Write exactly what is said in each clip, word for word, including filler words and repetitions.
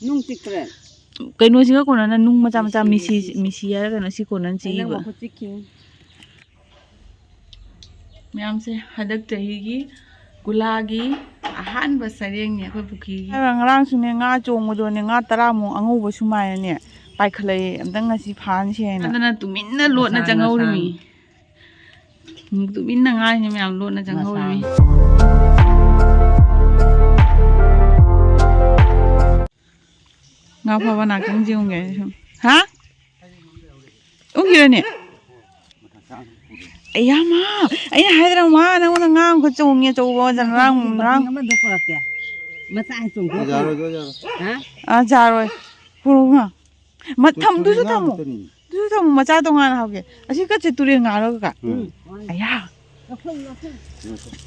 ꯅꯨꯡ ꯆꯤꯛꯇ꯭ꯔꯦ꯫ ꯀꯩꯅꯣꯁꯤꯒ ꯀꯣꯟꯅꯅ ꯅꯨꯡ ꯃꯆꯥ ꯃꯆꯥ ꯃꯤꯁꯤ, ꯃꯤꯁꯤ, ꯃꯤꯁꯤ ꯍꯥꯏꯔꯒꯅ ꯁꯤ ꯀꯣꯟꯅꯅ ꯆꯤꯛꯏꯕ꯫ ꯃꯌꯥꯝꯁꯦ ꯍꯟꯗꯛ ꯆꯍꯤꯒꯤ ꯒꯨꯂꯥꯒꯤ ꯑꯍꯥꯟꯕ ꯁꯔꯦꯡꯅꯦ ꯑꯩꯈꯣꯏ ꯄꯨꯈ꯭ꯔꯤꯒꯤ꯫ ꯉꯔꯥꯡꯁꯨꯅꯦ ꯉꯥ ꯆꯣꯡꯕꯗꯣꯅꯦ ꯉꯥ ꯇꯔꯥꯃꯨꯛ ꯑꯉꯧꯕ ꯁꯨꯃꯥꯏꯅꯅꯦ ꯄꯥꯏꯈꯠꯂꯛꯏ꯫ ꯑꯝꯇꯪ ꯉꯁꯤ ꯐꯥꯍꯟꯁꯦ ꯍꯥꯏꯅ꯫ ꯑꯗꯨꯅ ꯇꯨꯃꯤꯟꯅ ꯂꯣꯠꯅ ꯆꯪꯍꯧꯔꯤꯃꯤ꯫ ꯇꯨꯃꯤꯟꯅ ꯉꯥꯏꯅꯦ ꯃꯌꯥꯝ ꯂꯣꯠꯅ ꯆꯪꯍꯧꯔꯤꯃꯤ꯫ ꯉꯥ ꯐꯥꯕ ꯉꯥꯛꯇꯪ ꯌꯦꯡꯉꯨꯒꯦ ꯑꯩ ꯁꯨꯝ꯫ ꯍꯥ? ꯎꯝꯈꯤꯔꯅꯤ? ꯑꯩ ꯌꯥꯝ ꯃꯥ, ꯑꯩꯅ ꯍꯥꯏꯗ꯭ꯔꯥ ꯃꯥ ꯅꯪꯉꯣꯟꯗ ꯉꯥ ꯑꯃꯈꯛ ꯆꯣꯡꯉꯦ ꯑꯆꯧꯕ ꯉꯔꯥꯡ ꯉꯔꯥꯡ꯫ ꯑꯃꯗꯣ ꯄꯨꯔꯛꯀꯦ꯫ ꯃꯆꯥ ꯍꯦꯛ ꯆꯣꯡꯊꯣꯛ꯫ ꯌꯥꯔꯣꯏ, ꯌꯥꯔꯣꯏ꯫ ꯍꯥ? ꯑꯥ, ꯌꯥꯔꯣꯏ꯫ ꯄꯨꯔꯛꯎ ꯉꯥ꯫ ꯃ-, ꯊꯝ-, ꯇꯨꯁꯨ ꯊꯝꯃꯨ꯫ ꯇꯨꯁꯨ ꯊꯝꯃꯨ, ꯃꯆꯥ ꯇꯣꯉꯥꯟꯅ ꯍꯧꯒꯦ꯫ ꯑꯁꯤ ꯀꯠꯁꯦ ꯇꯨꯔꯦꯟ ꯉꯥꯔꯣ ꯀꯀꯥ? ꯎꯝ꯫ ꯑꯌꯥ꯫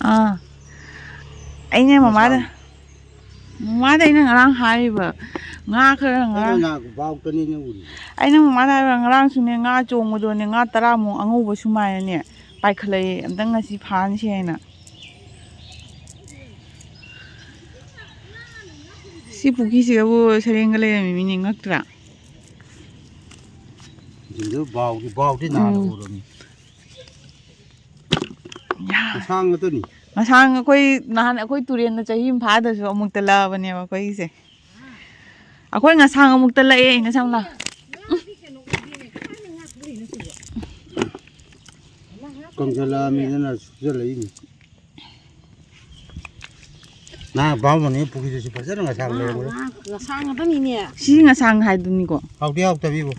ꯑꯥ꯫ ꯑꯩꯅ ꯃꯃꯥꯗ, ꯃꯃꯥꯗ ꯑꯩꯅ ꯉꯔꯥꯡ ꯍꯥꯏꯔꯤꯕ, ꯉꯥ ꯈꯔ ꯉꯔꯥꯡ ꯑꯩꯅ ꯉꯥ ꯈꯨꯕꯥꯎꯇꯅꯤꯅꯦ ꯎꯔꯤꯁꯦ꯫ ꯑꯩꯅ ꯃꯃꯥꯗ ꯍꯥꯏꯕ, ꯉꯔꯥꯡꯁꯨꯅꯦ ꯉꯥ ꯆꯣꯡꯕꯗꯣꯅꯦ ꯉꯥ ꯇꯔꯥꯃꯨꯛ ꯑꯉꯧꯕ ꯁꯨꯃꯥꯏꯅꯅꯦ ꯄꯥꯏꯈꯠꯂꯛꯏ, ꯑꯝꯇꯪ ꯉꯁꯤ ꯐꯥꯍꯟꯁꯤ ꯍꯥꯏꯅ꯫ ꯁꯤ ꯄꯨꯈ꯭ꯔꯤꯁꯤꯗꯕꯨ ꯁꯔꯦꯡꯒ ꯂꯩꯔꯝꯃꯤꯅꯦ, ꯉꯛꯇ꯭ꯔꯥ? ꯁꯤꯡꯗꯨ ꯕꯥꯎꯗꯤ, ꯕꯥꯎꯗꯤ ꯅꯍꯥꯟ ꯎꯝ꯫ ꯎꯔꯝꯃꯤ꯫ ꯌꯥ꯫ ꯃꯁꯥꯡ ꯉꯥꯛꯇꯅꯤ꯫ ꯃꯁꯥꯡ ꯑꯩꯈꯣꯏ ꯅꯍꯥꯟ ꯑꯩꯈꯣꯏ ꯇꯨꯔꯦꯟꯗ ꯆꯍꯤ ꯑꯃ ꯐꯥꯗꯁꯨ ꯑꯃꯨꯛꯇ ꯂꯛꯑꯕꯅꯦꯕ ꯑꯩꯈꯣꯏꯒꯤꯁꯦ꯫ ꯑꯩꯈꯣꯏ ꯉꯁꯥꯡ ꯑꯃꯨꯛꯇ ꯂꯛꯑꯦ, ꯉꯁꯥꯡ ꯂꯥ-, ꯀꯪꯁꯤꯜꯂꯛꯑꯃꯤꯗꯅ ꯁꯨꯞꯆꯜꯂꯛꯏꯅꯤ꯫ ꯅꯍꯥꯟ ꯕꯥꯃꯣꯟꯅ ꯄꯨꯈ꯭ꯔꯤꯗꯨꯁꯨ ꯐꯖꯅ ꯉꯁꯥꯡ ꯂꯩꯔꯝꯃꯦ꯫ ꯉꯁꯥꯡ ꯉꯥꯛꯇꯅꯤꯅꯦ꯫ ꯁꯤ ꯉꯁꯥꯡ ꯍꯥꯏꯗꯨꯅꯤꯀꯣ꯫ ꯍꯥꯎꯗꯤ ꯍꯥꯎꯇꯕꯤꯕꯨ꯫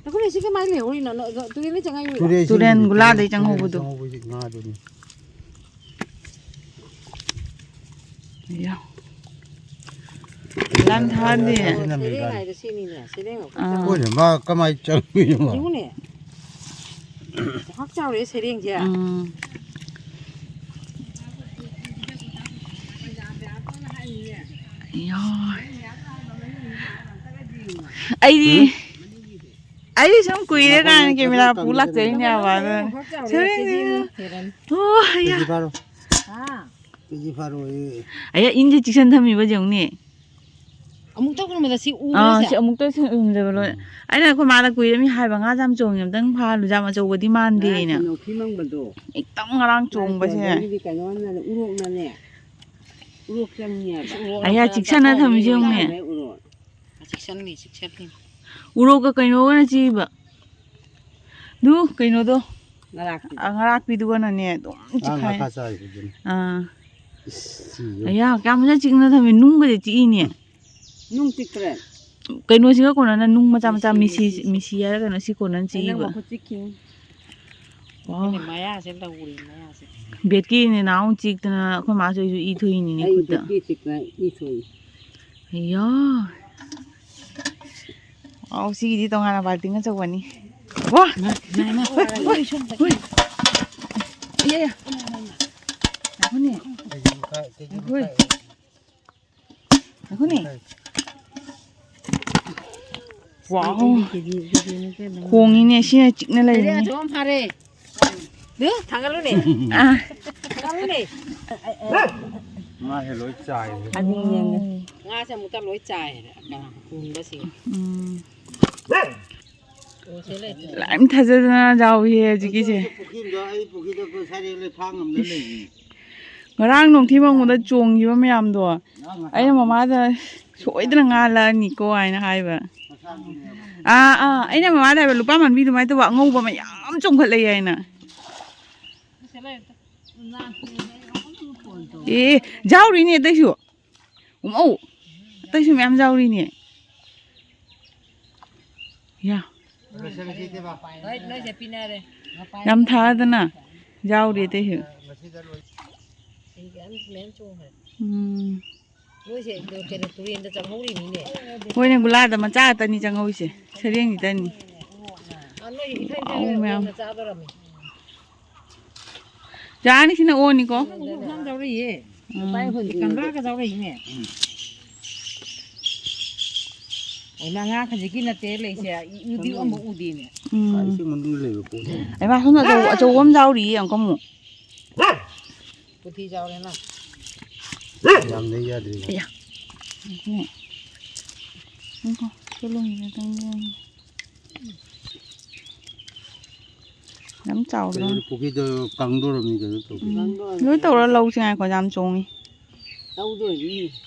ꯑꯩꯈꯣꯏ ꯁꯤ ꯀꯃꯥꯏꯅ ꯂꯩꯍꯧꯔꯤꯅꯣ? ꯇꯨꯔꯦꯟꯗꯩ ꯆꯪꯉꯛꯏꯔꯣ? ꯇꯨꯔꯦꯟ ꯏꯁꯤꯡ ꯇꯨꯔꯦꯟ ꯒꯨꯂꯥꯗꯩ ꯆꯪꯍꯧꯕꯗꯣ꯫ ꯆꯪꯍꯧꯕꯁꯤ ꯉꯥꯗꯨꯅꯤ꯫ ꯑꯌꯥ꯫ ꯂꯥꯟ ꯊꯥꯗꯦ꯫ ꯁꯤꯅ ꯁꯦꯔꯦꯡ ꯃꯤꯒꯥꯅꯤ꯫ ꯍꯥꯏꯗꯣ ꯁꯤꯅꯤꯅꯦ, ꯁꯦꯔꯦꯡ ꯑꯃꯨꯛ ꯑꯥ꯫ ꯆꯥꯎꯔꯦ꯫ ꯍꯣꯏꯅꯦ, ꯃꯥ ꯀꯃꯥꯏ ꯆꯪꯉꯤꯅꯣ ꯃꯥ? ꯌꯦꯡꯉꯨꯅꯦ꯫ ꯆꯥꯎ ꯆꯥꯎꯔꯦ ꯁꯦꯔꯦꯡꯁꯦ꯫ ꯎꯝ꯫ ꯏꯌꯥ꯫ ꯑꯩꯗꯤ, ꯎꯝ? ꯑꯩꯗꯤ ꯁꯨꯝ ꯀꯨꯏꯔꯦ ꯀꯥꯏꯅ ꯀꯦꯃꯦꯔꯥ ꯄꯨ ꯂꯥꯛꯆꯩꯅꯦ ꯍꯥꯏꯕ ꯑꯗꯨ꯫ ꯁꯦꯔꯦꯡꯁꯦ꯫ ꯑꯣ, ꯑꯌꯥ꯫ ꯀꯦꯖꯤ ꯐꯥꯔꯣ꯫ ꯍꯥ? ꯀꯦꯖꯤ ꯐꯥꯔꯣꯌꯦ꯫ ꯑꯌꯥ, ꯏꯟꯁꯦ ꯆꯤꯛꯁꯟ ꯊꯝꯃꯤꯕ ꯌꯦꯡꯉꯨꯅꯦ꯫ ꯑꯃꯨꯛꯇ ꯎꯔꯨꯝꯕꯗ ꯁꯤ ꯎꯕ꯭ꯔꯥ ꯑꯥ, ꯁꯦ? ꯁꯤ ꯑꯃꯨꯛꯇ ꯁꯤ ꯎꯔꯨꯝꯗꯕ ꯂꯣꯏ꯫ ꯑꯩꯅ ꯑꯩꯈꯣꯏ ꯃꯥꯗ ꯀꯨꯏꯔꯦ ꯃꯤ ꯍꯥꯏꯕ ꯉꯥ ꯌꯥꯝ ꯆꯣꯡꯉꯦ, ꯑꯝꯇꯪ ꯐꯥꯍꯜꯂꯨ, ꯌꯥꯝ ꯑꯆꯧꯕꯗꯤ ꯃꯥꯟꯗꯦꯅ꯫ ꯉꯔꯥꯡ ꯅꯣꯡꯊꯤ ꯃꯪꯕꯗꯣ꯫ ꯍꯦꯛꯇ ꯉꯔꯥꯡ ꯆꯣꯡꯕꯁꯦ꯫ ꯑꯗꯨꯗꯤ ꯀꯩꯅꯣꯅꯅꯦ, ꯎꯔꯣꯛꯅꯅꯦ꯫ ꯎꯔꯣꯛ ꯆꯪꯉꯦꯕ꯫ ꯑꯌꯥ, ꯆꯤꯛꯁꯟꯅ ꯊꯝꯃꯤꯁꯦ ꯌꯦꯡꯉꯨꯅꯦ꯫ ꯎꯔꯣꯛ꯫ ꯆꯤꯛꯁꯟꯅꯤ, ꯆꯤꯛꯁꯟꯅꯤ꯫ ꯎꯔꯣꯛꯀ ꯀꯩꯅꯣꯒꯅ ꯆꯤꯛꯏꯕ꯫ ꯑꯗꯨ ꯀꯩꯅꯣꯗꯣ꯫ ꯉꯔꯥꯛꯄꯤꯗꯣ꯫ ꯑ, ꯉꯔꯥꯛꯄꯤꯗꯨꯒꯅꯅꯦ ꯑꯗꯨꯝ ꯉꯔꯥꯡ ꯆꯤꯛꯈꯥꯏ꯫ ꯉꯥꯈꯥ ꯆꯥꯔꯤꯗꯨꯗꯨꯅꯤ꯫ ꯑꯥ꯫ ꯏꯁ, ꯁꯤꯁꯨ꯫ ꯑꯌꯥ, ꯀꯌꯥꯝ ꯐꯖꯅ ꯆꯤꯛꯅ ꯊꯝꯃꯤ, ꯅꯨꯡꯒꯁꯦ ꯆꯤꯛꯏꯅꯦ꯫ ꯅꯨꯡ ꯆꯤꯛꯈ꯭ꯔꯦ꯫ ꯀꯩꯅꯣꯁꯤꯒ ꯀꯣꯟꯅꯅ ꯅꯨꯡ ꯃꯆꯥ ꯃꯆꯥ ꯃꯤꯁꯤ, ꯃꯤꯁꯤ, ꯃꯤꯁꯤ꯫ ꯃꯤꯁꯤ ꯍꯥꯏꯔ ꯀꯩꯅꯣ ꯁꯤ ꯀꯣꯟꯅꯅ ꯑꯩ ꯅꯪ ꯆꯤꯛꯏꯕ꯫ ꯃꯈꯨꯠ ꯆꯤꯛꯈꯤꯅꯤ꯫ ꯋꯥꯎ꯫ ꯑꯩꯅ ꯃꯌꯥꯁꯦ ꯂꯧꯔꯦ, ꯃꯌꯥꯁꯦ꯫ ꯕꯦꯠꯀꯤ ꯅꯦꯅꯥꯎ ꯆꯤꯛꯇꯅ ꯑꯩꯈꯣꯏ ꯃꯥꯁꯨ ꯑꯩꯁꯨ ꯏ ꯊꯣꯛꯏꯅꯤꯅꯦ ꯑꯩ ꯈꯨꯠꯇ꯫ ꯕꯦꯠꯀꯤ ꯆꯤꯛꯄ ꯏ ꯊꯣꯛꯏ꯫ ꯑꯌꯥ꯫ ꯑꯥꯎ, ꯁꯤꯒꯤꯗꯤ ꯇꯣꯉꯥꯟꯅ ꯕꯥꯜꯇꯤꯟ ꯑꯆꯧꯕꯅꯤ꯫ ꯋꯥ! ꯃꯥ, ꯃꯥ, ꯃꯥ, ꯍꯨꯏ, ꯍꯨꯏ, ꯍꯨꯏ꯫ ꯏꯌꯥ, ꯏꯌꯥ꯫ ꯉꯥꯏꯈꯣꯅꯦ꯫ ꯉꯥꯏꯈꯣꯅꯦ꯫ ꯋꯥꯎ꯫ ꯈꯣꯡꯉꯤꯅꯦ, ꯁꯤꯅ ꯆꯤꯛꯅ ꯂꯩꯔꯤꯅꯦ꯫ ꯑꯗꯨꯝ ꯐꯔꯦ꯫ ꯗꯨ, ꯊꯥꯡꯒꯠꯂꯨꯅꯦ꯫ ꯑꯥ꯫ ꯊꯥꯡꯒꯠꯂꯨꯅꯦ꯫ ꯉꯥꯁꯦ ꯂꯣꯏ ꯆꯥꯏꯔꯦ꯫ ꯉꯥꯁꯦ ꯑꯃꯨꯛꯇ ꯂꯣꯏ ꯆꯥꯏꯔꯦ꯫ ꯀꯨꯝꯕꯁꯤ꯫ ꯎꯝ꯫ ꯂꯥꯏꯝ ꯊꯥꯖꯗꯅ ꯌꯥꯎꯏꯍꯦ ꯍꯧꯖꯤꯛꯀꯤꯁꯦ꯫ ꯄꯨꯈ꯭ꯔꯤꯗꯣ, ꯑꯩ ꯄꯨꯈ꯭ꯔꯤꯗꯣ ꯑꯩꯈꯣꯏ ꯁꯥꯏꯗ ꯂꯣꯏ ꯐꯥ ꯉꯝꯗ ꯂꯩꯔꯤ꯫ ꯉꯔꯥꯡ ꯅꯣꯡꯊꯤ ꯃꯪꯕꯗ ꯆꯣꯡꯈꯤꯕ ꯃꯌꯥꯝꯗꯣ, ꯑꯩꯅ ꯃꯃꯥꯗ ꯁꯣꯏꯗꯅ ꯉꯥ ꯂꯥꯛꯑꯅꯤꯀꯣ ꯍꯥꯏꯅ ꯍꯥꯏꯕ꯫ ꯑꯥ, ꯑꯥ, ꯑꯩꯅ ꯃꯃꯥꯗ ꯍꯥꯏꯕ, "ꯂꯨꯄꯥ ꯃꯥꯟꯕꯤ ꯑꯗꯨꯃꯥꯏꯅ ꯇꯧꯕ ꯑꯉꯧꯕ ꯃꯌꯥꯝ ꯆꯣꯡꯈꯠꯂꯛꯑꯦ" ꯍꯥꯏꯅ꯫ ꯑꯦ, ꯌꯥꯎꯔꯤꯅꯦ ꯑꯇꯩꯁꯨ꯫ ꯎꯝ, ꯑꯧ, ꯑꯇꯩꯁꯨ ꯃꯌꯥꯝ ꯌꯥꯎꯔꯤꯅꯦ꯫ ꯌꯥ꯫ ꯌꯥꯝ ꯊꯥꯗꯅ ꯌꯥꯎꯔꯤ ꯑꯇꯩꯁꯨ꯫ ꯎꯝ꯫ ꯅꯣꯏꯁꯦ ꯀꯩꯅꯣ ꯇꯨꯔꯦꯟꯗ ꯆꯪꯍꯧꯔꯤꯅꯤꯅꯦ꯫ ꯍꯣꯏꯅꯦ, ꯒꯨꯂꯥꯗ ꯃꯆꯥ ꯉꯥꯛꯇꯅꯤ ꯆꯪꯍꯧꯔꯤꯁꯦ꯫ ꯁꯔꯦꯡꯁꯤꯗꯅꯤ꯫ ꯑꯥ, ꯅꯣꯏ ꯏꯊꯩ ꯏꯊꯩ ꯋꯥꯎ ꯃꯌꯥꯝ꯫ ꯆꯥꯗꯧꯔꯝꯃꯤ꯫ ꯌꯥꯅꯤ, ꯁꯤꯅ ꯑꯣꯅꯤꯀꯣ꯫ ꯌꯥꯎꯔꯤꯌꯦ꯫ ꯎꯝ꯫ ꯒꯝꯂꯥꯒ ꯌꯥꯎꯔꯛꯏꯅꯦ꯫ ꯑꯣ, ꯅꯪ ꯉꯥ ꯈꯖꯤꯛꯀꯤ ꯅꯠꯇꯦ ꯂꯩꯁꯦ, ꯏ-, ꯏꯗꯤ ꯑꯃꯨꯛ ꯎꯗꯦꯅꯦ꯫ ꯎꯝ꯫ ꯏꯁꯤꯡ ꯃꯅꯨꯡꯗ ꯂꯩꯕ ꯄꯣꯠꯅꯤ꯫ ꯑꯩꯃꯥ, ꯁꯣꯝꯗ ꯑꯆꯧ-, ꯑꯆꯧꯕ ꯑꯃ ꯌꯥꯎꯔꯤꯌꯦ, ꯌꯦꯡꯉꯨꯀꯣ ꯑꯃꯨꯛ꯫ ꯄꯨꯊꯤ ꯆꯥꯎꯔꯦꯅ꯫ ꯌꯥꯝ ꯂꯩ ꯌꯥꯗ꯭ꯔꯤ꯫ ꯑꯌꯥ꯫ ꯎꯝ꯫ ꯉꯥꯏꯈꯣ, ꯆꯦ ꯂꯣꯝꯒꯤꯁꯦ ꯑꯝꯇꯪ ꯌꯦꯡꯒꯦ꯫ ꯌꯥꯝ ꯆꯥꯎꯗ꯭ꯔꯣ? ꯀꯩꯅꯣ, ꯄꯨꯈ꯭ꯔꯤꯗ ꯀꯪꯗꯣꯔꯝꯅꯤ ꯀꯩꯅꯣ ꯇꯧꯕ꯫ ꯎꯝ꯫ ꯂꯣꯏ ꯇꯧꯔ ꯂꯧꯁꯤ ꯉꯥꯏꯈꯣ, ꯌꯥꯝ ꯆꯣꯡꯉꯤ꯫ ꯇꯧꯗꯣꯏꯅꯤ꯫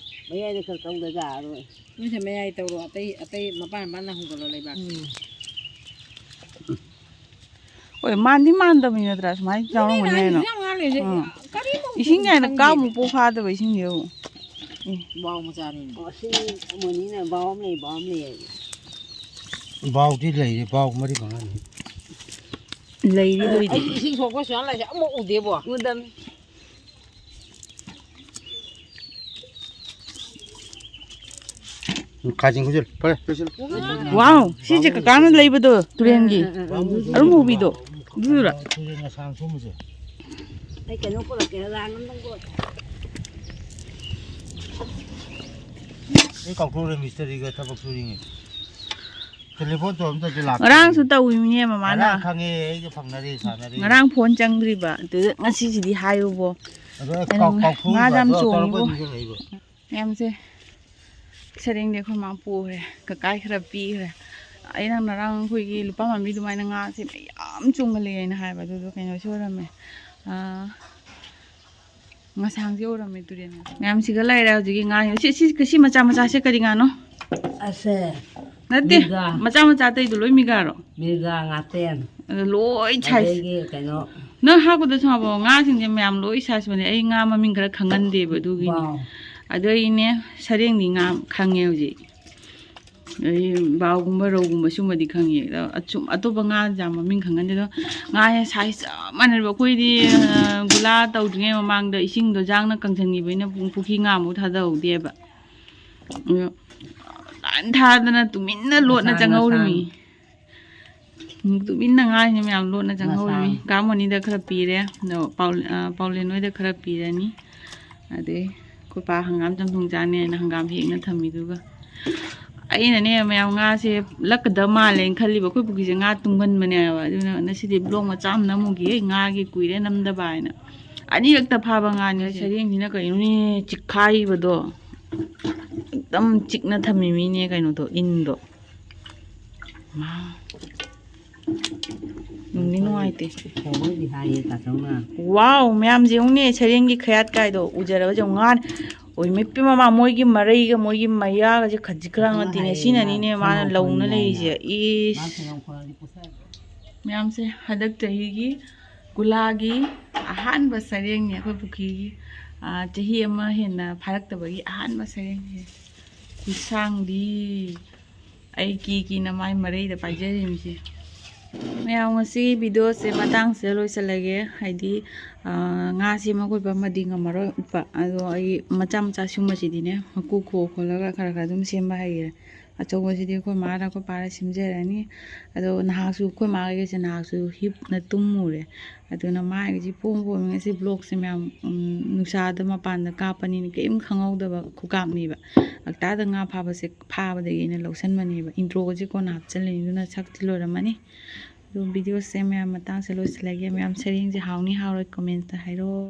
ꯃꯌꯥꯏꯗ ꯈꯔ ꯇꯧꯗ ꯌꯥꯔꯣꯏ꯫ ꯅꯣꯏꯁꯦ ꯃꯌꯥꯏ ꯇꯧꯔꯣ, ꯑꯇꯩ, ꯑꯇꯩ ꯃꯄꯥꯟ ꯃꯄꯥꯟꯗ ꯍꯨꯟꯒꯠꯂꯣ ꯂꯩꯕꯥꯛ꯫ ꯎꯝ꯫ ꯍꯣꯏ, ꯃꯥꯟꯗꯤ ꯃꯥꯟꯗꯕꯅꯤ ꯅꯠꯇ꯭ꯔꯥ? ꯁꯨꯃꯥꯏꯅ ꯆꯥꯎꯔꯝꯒꯅꯤ ꯍꯥꯏꯅ꯫ ꯌꯥꯝ ꯉꯥ ꯂꯩꯔꯦ꯫ ꯎꯝ꯫ ꯀꯔꯤꯃꯨꯛ ꯏꯁꯤꯡ ꯀꯥꯏꯅ ꯈꯪꯗꯦ꯫ ꯀꯥꯃꯨꯛ ꯄꯣꯛ ꯐꯥꯗꯕ ꯏꯁꯤꯡꯁꯦ꯫ ꯑꯦ꯫ ꯕꯥꯎ ꯃꯆꯥꯅꯤꯅꯦ꯫ ꯑꯣ, ꯁꯤ ꯑꯃꯅꯤꯅ ꯕꯥꯎ ꯑꯃ ꯂꯩ, ꯕꯥꯎ ꯑꯃ ꯂꯩ ꯍꯥꯏꯁꯦ꯫ ꯕꯥꯎꯗꯤ ꯂꯩꯔꯦ, ꯕꯥꯎ ꯃꯔꯤ ꯃꯉꯥꯅꯤ꯫ ꯂꯩꯔꯤ ꯑꯗꯨꯏꯗꯤ꯫ ꯑꯩ ꯏꯁꯤꯡ ꯁꯣꯛꯄ ꯁꯨꯃꯥꯏꯅ ꯂꯩꯁꯦ ꯑꯃꯨꯛ ꯎꯗꯦꯕꯣ꯫ ꯎꯗꯝ꯫ ꯈꯥꯖꯤꯡ ꯈꯨꯖꯤꯜ꯫ ꯐꯔꯦ, ꯂꯣꯏꯁꯤꯜꯂꯨ꯫ ꯋꯥꯎ, ꯁꯤꯁꯦ ꯀꯀꯥꯅ ꯂꯩꯕꯗꯣ, ꯇꯨꯔꯦꯟꯒꯤ꯫ ꯎꯝ, ꯎꯝ, ꯎꯝ, ꯎꯝ꯫ ꯑꯔꯨꯝ ꯍꯧꯕꯤꯗꯣ꯫ ꯑꯗꯨꯗꯨꯔꯥ? ꯇꯨꯔꯦꯟ ꯑꯁꯥꯡ ꯊꯨꯝꯕꯁꯦ꯫ ꯑꯩ ꯀꯩꯅꯣ ꯄꯨꯔꯛꯀꯦ, ꯔꯥꯡ ꯑꯝꯇꯪ ꯄꯨꯔꯛꯀꯦ꯫ ꯑꯩ ꯀꯥꯎꯊꯣꯛꯎꯔꯦ, ꯃꯤꯁꯇꯔꯤꯒ ꯊꯕꯛ ꯁꯨꯔꯤꯉꯩ꯫ ꯇꯦꯂꯤꯐꯣꯟ ꯇꯧꯔꯝꯗꯗꯤ ꯂꯥꯛꯇꯦ꯫ ꯉꯔꯥꯡꯁꯨ ꯇꯧꯏꯅꯦ ꯃꯃꯥꯅ꯫ ꯉꯔꯥꯡ ꯈꯪꯉꯦ, ꯑꯩꯒ ꯐꯪꯅꯔꯦ, ꯁꯥꯟꯅꯔꯦ꯫ ꯉꯔꯥꯡ ꯐꯣꯟ ꯆꯪꯗ꯭ꯔꯤꯕ꯫ ꯑꯗꯨꯗ ꯉꯁꯤꯁꯤꯗꯤ ꯍꯥꯏꯌꯨꯕꯣ꯫ ꯑꯗꯣ ꯑꯩ ꯑꯩꯅ ꯀꯥꯎ-, ꯀꯥꯎꯊꯣꯛꯎꯕ, ꯉꯥꯁꯦ ꯌꯥꯝ ꯑꯗꯣ ꯇꯧꯔꯒ ꯆꯣꯡꯉꯤꯕꯣ꯫ ꯅꯤꯡꯁꯤꯡꯉꯛꯏꯕ꯫ ꯃꯌꯥꯝꯁꯦ ꯁꯔꯦꯡꯗꯤ ꯑꯩꯈꯣꯏ ꯃꯥ ꯄꯨꯈ꯭ꯔꯦ, ꯀꯀꯥꯏ ꯈꯔ ꯄꯤꯈ꯭ꯔꯦ꯫ ꯑꯩꯅ ꯉꯔꯥꯡ ꯑꯩꯈꯣꯏꯒꯤ ꯂꯨꯄꯥ ꯃꯥꯟꯕꯤ ꯑꯗꯨꯃꯥꯏꯅ ꯉꯥꯁꯦ ꯃꯌꯥꯝ ꯆꯣꯡꯈꯠꯂꯛꯑꯦ ꯍꯥꯏꯅ ꯍꯥꯏꯕ, ꯑꯗꯨꯗꯣ ꯀꯩꯅꯣꯁꯨ ꯑꯣꯏꯔꯝꯃꯦ꯫ ꯑꯥ, ꯉꯁꯥꯡꯁꯦ ꯑꯣꯏꯔꯝꯃꯦ ꯇꯨꯔꯦꯟ ꯉꯥ꯫ ꯃꯌꯥꯝ ꯁꯤꯒ ꯂꯩꯔꯦ ꯍꯧꯖꯤꯛꯀꯤ ꯉꯥꯁꯤꯡ꯫ ꯁꯤ, ꯁꯤ, ꯁꯤ ꯃꯆꯥ ꯃꯆꯥꯁꯦ ꯀꯔꯤ ꯉꯥꯅꯣ? ꯑꯁꯦ ꯅꯠꯇꯦ, ꯃꯤꯔꯒꯥ꯫ ꯃꯆꯥ ꯃꯆꯥ ꯑꯇꯩꯗꯣ ꯂꯣꯏ ꯃꯤꯔꯒꯥꯔꯣ? ꯃꯤꯔꯒꯥ, ꯉꯥꯇꯦꯟ꯫ ꯑꯗ ꯂꯣꯏ size꯫ ꯑꯗꯒꯤ ꯀꯩꯅꯣ꯫ ꯅꯪ ꯍꯥꯞꯄꯗꯁꯨ ꯍꯥꯞꯄꯣ, ꯉꯥꯁꯤꯡꯁꯦ ꯃꯌꯥꯝ ꯂꯣꯏ size ꯃꯥꯟꯅꯩ꯫ ꯑꯩ ꯉꯥ ꯃꯃꯤꯡ ꯈꯔ ꯈꯪꯒꯟꯗꯦꯕ ꯑꯗꯨꯒꯤꯅꯤ꯫ ꯕꯥꯎ꯫ ꯑꯗꯣ ꯑꯩꯅꯦ ꯁꯔꯦꯡꯗꯤ ꯉꯥ ꯈꯪꯉꯦ ꯍꯧꯖꯤꯛ꯫ ꯑꯗꯩ ꯕꯥꯎꯒꯨꯝꯕ, ꯔꯧꯒꯨꯝꯕ ꯁꯨꯝꯕꯗꯤ ꯈꯪꯉꯦ꯫ ꯑꯗꯣ ꯑꯆꯨꯝ-, ꯑꯇꯣꯞꯄ ꯉꯥ ꯌꯥꯝ ꯃꯃꯤꯡ ꯈꯪꯒꯟꯗꯦ꯫ ꯑꯗꯣ ꯉꯥꯁꯦ size ꯆꯞ ꯃꯥꯟꯅꯔꯦꯕ꯫ ꯑꯩꯈꯣꯏꯗꯤ, ꯑ, ꯒꯨꯂꯥ ꯇꯧꯗ꯭ꯔꯤꯉꯩ ꯃꯃꯥꯡꯗ ꯏꯁꯤꯡꯗꯣ ꯌꯥꯡꯅ ꯀꯪꯁꯟꯈꯤꯕꯅꯤꯅ ꯄꯨ-, ꯄꯨꯈ꯭ꯔꯤ ꯉꯥ ꯑꯃꯨꯛ ꯊꯥꯗꯍꯧꯗꯦꯕ꯫ ꯑꯗꯣ ꯂꯥꯏꯟ ꯊꯥꯗꯅ ꯇꯨꯃꯤꯟꯅ ꯂꯣꯠꯅ ꯃꯁꯥ, ꯆꯪꯍꯧꯔꯤꯃꯤ꯫ ꯃꯁꯥ꯫ ꯎꯝ, ꯇꯨꯃꯤꯟꯅ ꯉꯥꯏꯅꯤ ꯃꯌꯥꯝ ꯂꯣꯠꯅ ꯆꯪꯍꯧꯔꯤꯃꯤ꯫ ꯃꯁꯥ꯫ ꯀꯥ ꯃꯣꯅꯤꯗ ꯈꯔ ꯄꯤꯔꯦ꯫ ꯑꯗꯣ ꯄꯥꯎ-, ꯑ, ꯄꯥꯎꯂꯦꯟ ꯍꯣꯏꯗ ꯈꯔ ꯄꯤꯔꯅꯤ꯫ ꯑꯗꯩ ꯑꯩꯈꯣꯏ ꯄꯥ ꯍꯪꯒꯥꯝ ꯆꯝꯊꯣꯡ ꯆꯥꯅꯦꯅ ꯍꯪꯒꯥꯝ ꯍꯦꯛꯅ ꯊꯝꯃꯤꯗꯨꯒ꯫ ꯑꯩꯅꯅꯦ ꯃꯌꯥꯝ ꯉꯥꯁꯦ ꯂꯛꯀꯗꯕ ꯃꯥꯜꯂꯦꯅ ꯈꯜꯂꯤꯕ꯫ ꯑꯩꯈꯣꯏ ꯄꯨꯈ꯭ꯔꯤꯁꯦ ꯉꯥ ꯇꯨꯡꯒꯟꯕꯅꯦꯕ꯫ ꯑꯗꯨꯅ ꯉꯁꯤꯗꯤ vlog ꯃꯆꯥ ꯑꯃ ꯅꯝꯃꯨꯒꯦ, ꯉꯥꯒꯤ ꯀꯨꯏꯔꯦ ꯅꯝꯗꯕ ꯍꯥꯏꯅ꯫ ꯑꯅꯤꯔꯛꯇ ꯐꯥꯕ ꯉꯥꯅꯤ꯫ ꯁꯔꯦꯡꯁꯤꯅ ꯀꯩꯅꯣꯅꯦ ꯆꯤꯛꯈꯥꯏꯕꯗꯣ꯫ ꯑꯗꯨꯝ ꯆꯤꯛꯅ ꯊꯝꯃꯤ ꯃꯤꯅꯦ ꯀꯩꯅꯣꯗꯣ, ꯏꯟꯗꯣ꯫ ꯃꯥ꯫ ꯅꯨꯡꯗꯤ ꯅꯨꯡꯉꯥꯏꯇꯦ꯫ ꯇꯧꯕꯩꯗꯤ ꯍꯥꯏꯌꯦ ꯇꯥꯆꯧꯅ꯫ ꯋꯥꯎ, ꯃꯌꯥꯝꯁꯦ ꯌꯦꯡꯉꯨꯅꯦ, ꯁꯔꯦꯡꯒꯤ ꯈꯌꯥꯠ ꯀꯥꯏꯗꯣ ꯎꯖꯔꯕꯁꯦ ꯌꯦꯡꯉꯨ꯫ ꯉꯥ, ꯑꯣꯏ ꯃꯤꯠꯄꯤ ꯃꯃꯥ, ꯃꯣꯏꯒꯤ ꯃꯔꯩꯒ ꯃꯣꯏꯒꯤ ꯃꯌꯥꯒꯁꯦ ꯈꯖꯤꯛ ꯈꯔ ꯅꯠꯇꯦꯅꯦ꯫ ꯁꯤꯅꯅꯤꯅꯦ ꯃꯥꯅ ꯂꯧꯅ ꯂꯩꯔꯤꯁꯦ꯫ ꯏꯁ꯫ ꯃꯌꯥꯝꯁꯦ ꯍꯟꯗꯛ ꯆꯍꯤꯒꯤ ꯒꯨꯂꯥꯒꯤ ꯑꯍꯥꯟꯕ ꯁꯔꯦꯡꯅꯦ ꯑꯩꯈꯣꯏ ꯄꯨꯈ꯭ꯔꯤꯒꯤ꯫ ꯑꯥ, ꯆꯍꯤ ꯑꯃ ꯍꯦꯟꯅ ꯐꯥꯔꯛꯇꯕꯒꯤ ꯑꯍꯥꯟꯕ ꯁꯔꯦꯡꯁꯦ꯫ ꯈꯨꯁꯥꯡꯗꯤ ꯑꯩ ꯀꯤ ꯀꯤꯅ ꯃꯥꯏ ꯃꯔꯩꯗ ꯄꯥꯏꯖꯔꯤꯕꯁꯦ꯫ ꯃꯌꯥꯝ, ꯉꯁꯤꯒꯤ ꯚꯤꯗꯤꯑꯣꯁꯦ ꯃꯇꯥꯡꯁꯤꯗ ꯂꯣꯏꯁꯤꯜꯂꯒꯦ꯫ ꯍꯥꯏꯗꯤ, ꯑꯥ, ꯉꯥ ꯁꯦꯝꯕ ꯈꯣꯠꯄ ꯑꯃꯗꯤ ꯉꯝꯃꯔꯣꯏ ꯎꯠꯄ꯫ ꯑꯗꯣ ꯑꯩ ꯃꯆꯥ ꯃꯆꯥ ꯁꯤꯒꯨꯝꯕꯁꯤꯗꯤꯅꯦ, ꯃꯀꯨ ꯈꯣꯛ ꯈꯣꯠꯂꯒ ꯈꯔ ꯈꯔ ꯑꯗꯨꯝ ꯁꯦꯝꯕ ꯍꯩꯔꯦ꯫ ꯑꯆꯧꯕꯁꯤꯗꯤ ꯑꯩꯈꯣꯏ ꯃꯥꯔ ꯑꯩꯈꯣꯏ ꯄꯥꯔ ꯁꯦꯝꯖꯔꯅꯤ꯫ ꯑꯗꯣ ꯅꯍꯥꯛꯁꯨ ꯑꯩꯈꯣꯏ ꯃꯥꯈꯩꯁꯦ ꯅꯍꯥꯛꯁꯨ ꯍꯤꯞꯅ ꯇꯨꯝꯃꯨꯔꯦ꯫ ꯑꯗꯨꯅ ꯃꯥꯏꯒꯁꯤ ꯄꯣꯝ ꯄꯣꯝꯃꯤ꯫ ꯉꯁꯤ ꯕ꯭ꯂꯣꯛꯁꯦ ꯃꯌꯥꯝ, ꯎꯝ, ꯅꯨꯡꯁꯥꯗ ꯃꯄꯥꯟꯗ ꯀꯥꯞꯄꯅꯤꯅ ꯀꯔꯤꯝ ꯈꯪꯍꯧꯗꯕ ꯈꯨꯀꯥꯞꯅꯦꯕ꯫ ꯍꯞꯇꯥꯗ ꯉꯥ ꯐꯥꯕꯁꯦ, ꯐꯥꯕꯗꯒꯤ ꯑꯩꯅ ꯂꯧꯁꯟꯕꯅꯦꯕ꯫ ꯏꯟꯇ꯭ꯔꯣꯒꯁꯦ ꯀꯣꯟꯅ ꯍꯥꯞꯆꯤꯜꯂꯅꯤ, ꯑꯗꯨꯅ ꯁꯛꯇꯤ ꯂꯣꯏꯔꯝꯃꯅꯤ꯫ ꯑꯗꯨ ꯚꯤꯗꯤꯑꯣꯁꯦ ꯃꯌꯥꯝ ꯃꯇꯥꯡꯁꯦ ꯂꯣꯏꯁꯤꯜꯂꯒꯦ꯫ ꯃꯌꯥꯝ ꯁꯔꯦꯡꯁꯦ ꯍꯥꯎꯅꯤ ꯍꯥꯎꯔꯣꯏ ꯀꯃꯦꯟꯇ ꯍꯥꯏꯔꯛꯑꯣ꯫